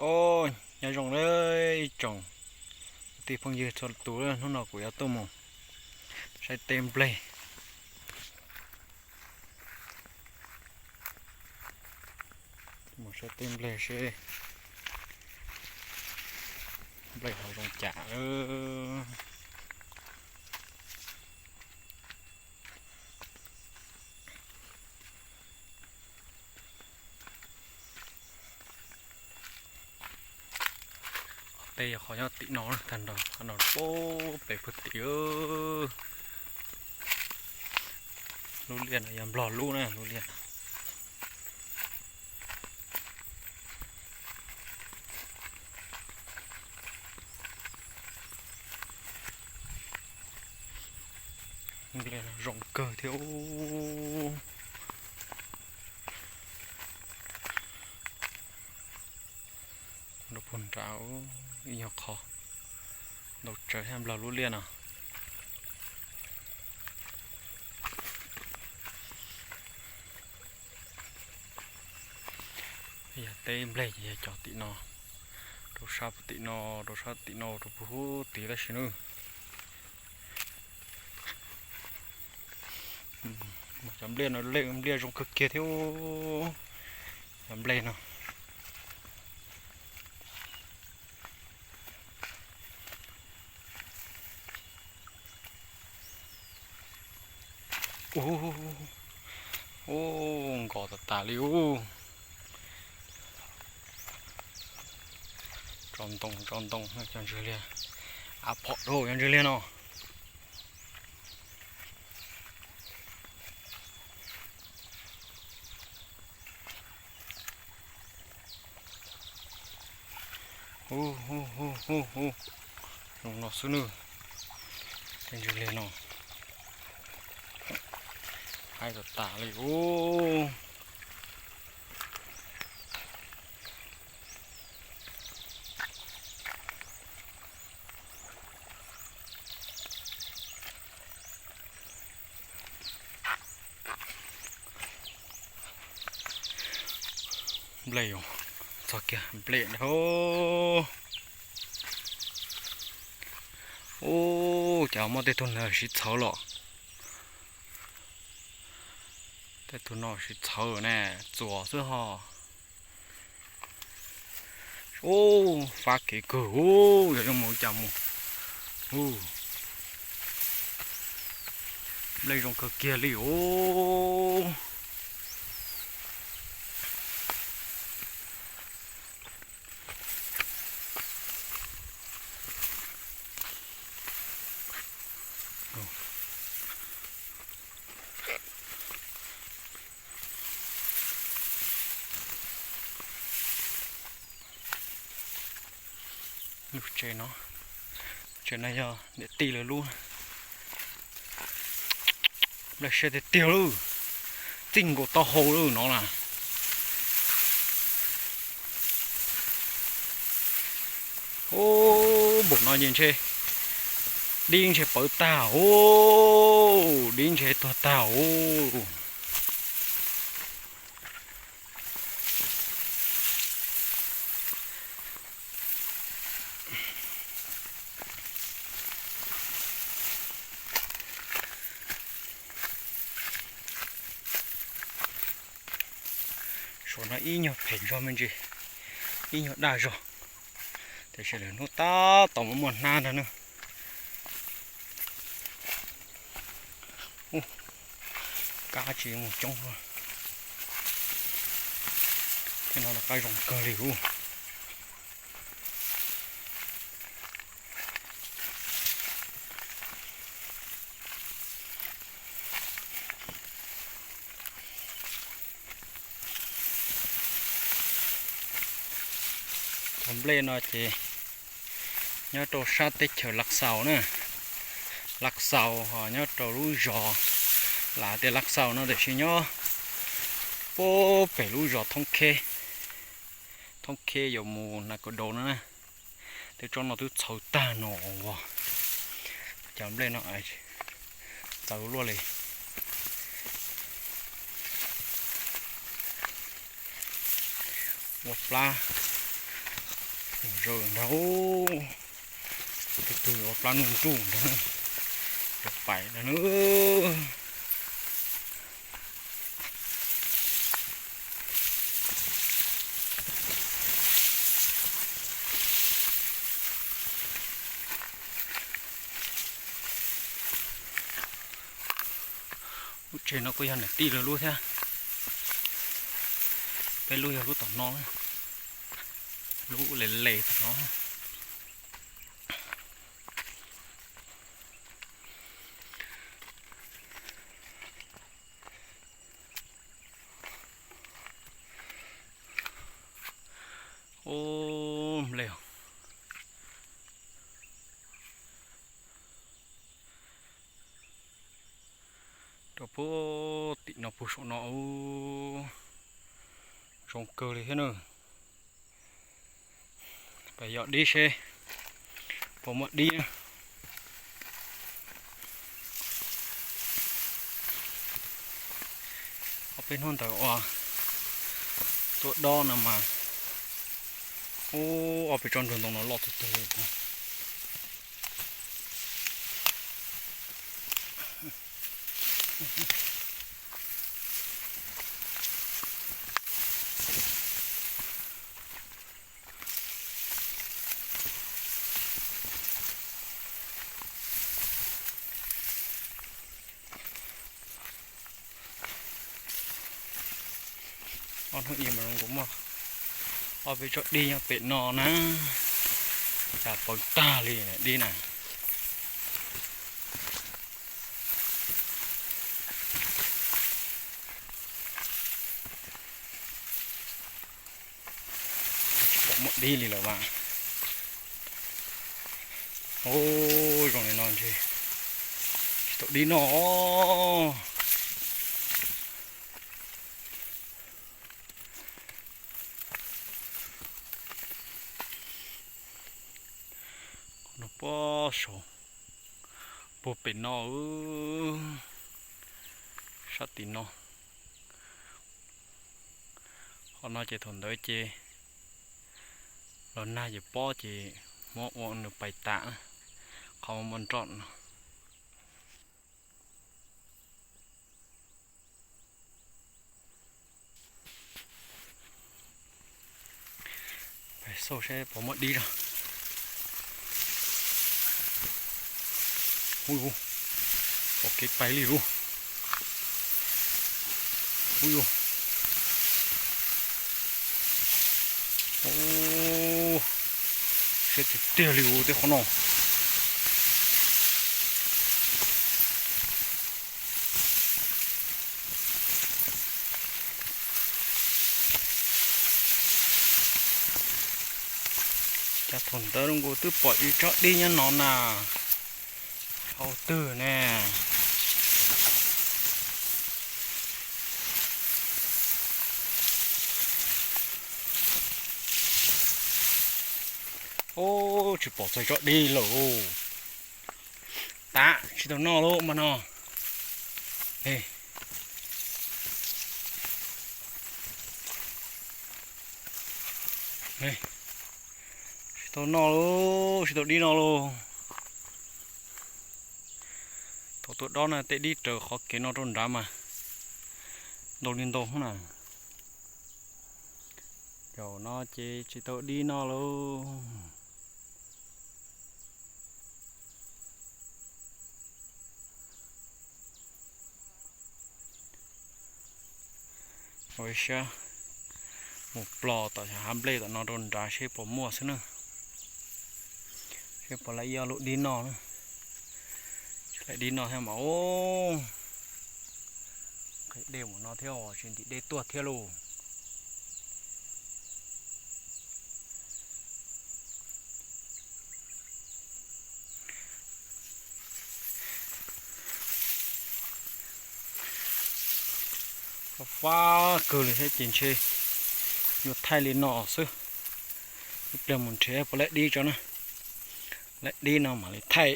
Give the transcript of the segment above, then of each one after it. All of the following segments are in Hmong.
Os, nyob zoo nawb ib tsoom kwv tij phooj ywg txhua tus, hnub no kuv yuav tuaj mus saib teb nplej. Mus saib teb nplej seb nplej ho zoo cas lawm. Qhov teb yog qhov nyob tim no, tag nrho qhov no pem puag tim. Lub liaj no yog Nplog lub na, lub liaj no. Zoo kawg thiab. Rau puag nrad ib nyuag qho ntau tsawv thiab, Nplog lub liaj no. Yog teb nplej ces yog cov tim no, rau sab tim no, rau sab tim no, rau puag tid tab sis nawb. Cov nplej no, nplej zoo kawg kiag thiab. Cov nplej no. Ub, nkos tas tas li ub. Tso ntoo, tso ntoo, cov ntswg liag. Av phom rau cov ntswg liag no. Hu hu hu hu hu. Zoo no xwb nawb. Tej ntswg liag no haib tas tas li ub. Nplej, txog kiag nplej ntag. Ub, cas muaj tej tug no siv txhawv los. Tej tug no siv txhawv ne, txuas xwb ho. Ub, fab kev kawg ub, yog yuav mus cas mus. Ub, nplej zoo kawg kiag li ub. Lub tsev no, tsev no yog niam tij lawv lub. Nplej siab tiag tiag lawm, txij nkaus taub hau lawm no na. Ub, npaum no ces ntshe dib ntshe pawv tag ub, dib ntshe tuag tag ub. Saum no ib nyuag phem zog me ntsis, ib nyuag daj zog, tiam sis lwm hnub tab tom muaj muaj hnab ntag na. Ub, kab tsis mus coob. Tej no lawv qab zoo kawg li ub. Cov nplej no ces nyob rau sab teb chaws Lav Xaus na. Lav Xaus ho nyob rau lub zos, lam tias Lav Xaus no tiam sis nyob puag pem lub zos Thoob Kheb, Thoob Kheb yuav mus Nas Kaus Daus no na. Tej tsob no twb txhawv tag no os. Cov nplej no txawv luaj li. Ua plab Zaws nrag, tus twg ua plab nuj nruj nrag, cov pais nrag na. Lub tsev no kuj yog niam tij lawv lub thiab. Peb lub yog lub tom no, lub le le tom no. Ub, nplej rau puag tim no puag saum no, zoo kawg li thiab na. Peb yos dib seb puas muaj dib na. Ob peb hnub ntawd uas tuaj dob no mas, ub, ob peb tsob ntsuag ntoo no loj tiag tiag li. Ob hnub ib mas zoo nkaus muaj ob peb tsob dib nyob pem no na. Cas paws tag li dib na. Tsis pom muaj dib li lawm mas. Ub, zoo li no ntshe tsis tau dib noj. Qhov no puag saud, puag pem no, sab tim no. Qhov no ces thaum ntawd ces los nag ces pob ces muab ua nws pais tas, qhov muaj nroj no. Pais xauj seb puas muaj dib zog. Ub, pom kev pais li lub. Ub, siab tiag tiag li ub tej qhov no. Cas thaum ntawd nkaus twb pom ib tsob dib nyob no na. Hauv twg ne? Ub, tsis pom txog tsob dib lawm. Tab tsis tau noj lub mas no. Tsis tau noj lauj, tsis tau dib noj lauj. Thaum tuaj dob na tej dib raws qhov kev no rau nrad mas ntau li ntau na. Zaum no ces tsis tau dib noj lauj. Ua ib siab mus plos tom hav nplej tom no rau nrad seb puas muaj xwb na. Seb puas laib ib ob lub dib noj na. Tsis laib dib noj thiab mas ub. Qhib dej mus no thiab, tsis ntim dej tuaj thiab lauj. Fab fab kawg li thiab ces ntshe yuav thaij li no xwb. Ib pliag mus nrhiav puas laib dib tso na. Laib dib no mam li thaij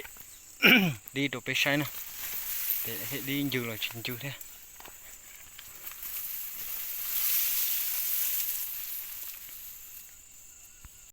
dib rau peb saib na. Ces thiaj dib ncw los tsis ncw thiab.